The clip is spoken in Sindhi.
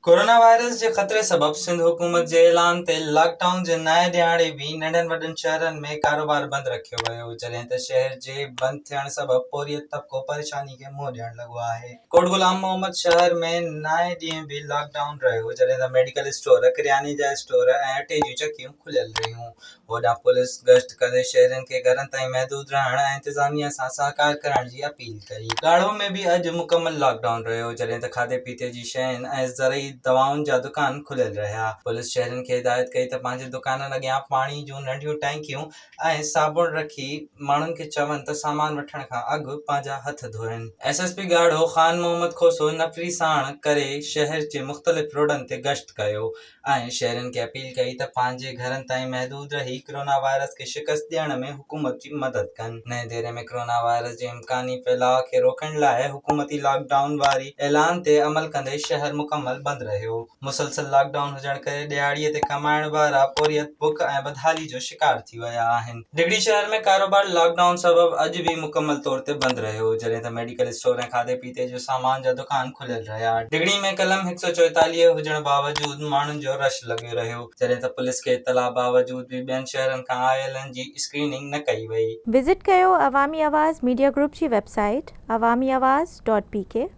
ڪورونا وائرس جي خطري سبب سنڌ حڪومت جي اعلان تي لاڪ ڊائون جي نائين ڏهاڙي به ننڍن وڏن شهرن ۾ ڪاروبار بند رکيو ويو، جڏهن ته شهر جي بند ٿيڻ سبب پورهيت طبقو پريشاني کي منهن ڏيڻ لڳو آهي. ڪوٽ غلام محمد شهر ۾ نائين ڏينهن به لاڪ ڊائون رهيو، جڏهن ته ميڊيڪل اسٽور، ڪرياني جا اسٽور ۽ اٽي جون چڪيون کليل رهيون. هوڏانهن پوليس گشت ڪندي شهرين کي گهرن تائين محدود رهڻ ۽ انتظاميا سان سهڪار ڪرڻ جي اپيل ڪئي. ڳاڙهو ۾ به اڄ مڪمل لاڪ ڊائون رهيو، جڏهن ته کاڌي پيتي جي شين ۽ زرعي دوائن جا دڪان کليل رهيا. پوليس شهرين کي هدايت ڪئي ته پنهنجي دڪانن اڳيان پاڻي جون ننڍيون ٽانڪيون ۽ صابڻ رکي ماڻهن کي چون ته سامان وٺڻ کان اڳ پنهنجا هٿ ڌوئن. S S P Garho Khan Muhammad Khoso نفري ساڻ ڪري شهر جي مختلف روڊن تي گشت ڪيو ۽ شهرين کي اپيل ڪئي ته پنهنجي گهرن تائين محدود رهي ڪرونا وائرس کي شڪست ڏيڻ ۾ حڪومت جي مدد ڪن. نئين ديري ۾ ڪرونا وائرس جي امڪاني ڦهلاء کي روڪڻ لاء حڪومتي لاڪ ڊائون واري اعلان تي عمل ڪندي شهر مڪمل بند رهيو. مسلسل لاڪ ڊائون هجڻ ڪري ڏهاڙي تي ڪمائڻ وارا پورهيت بک ۽ بدحالي جو شڪار ٿي ويا آهن. ڊگهڙي شهر ۾ ڪاروبار لاڪ ڊائون سبب اڄ به مڪمل طور تي بند رهيو، جڏهن ته ميڊيڪل اسٽور ۽ کاڌي پيتي جو سامان جا دڪان کليل رهيا. ڊگهڙي ۾ قلم 144 هجڻ باوجود ماڻهن جو رش لڳيو رهيو، جڏهن ته پوليس کي اطلاع باوجود به ٻين شهرن کان آيلن جي اسڪريننگ نه ڪئي وئي. وزٽ ڪيو عوامي آواز ميڊيا گروپ جي website Awami Awaz dot P K.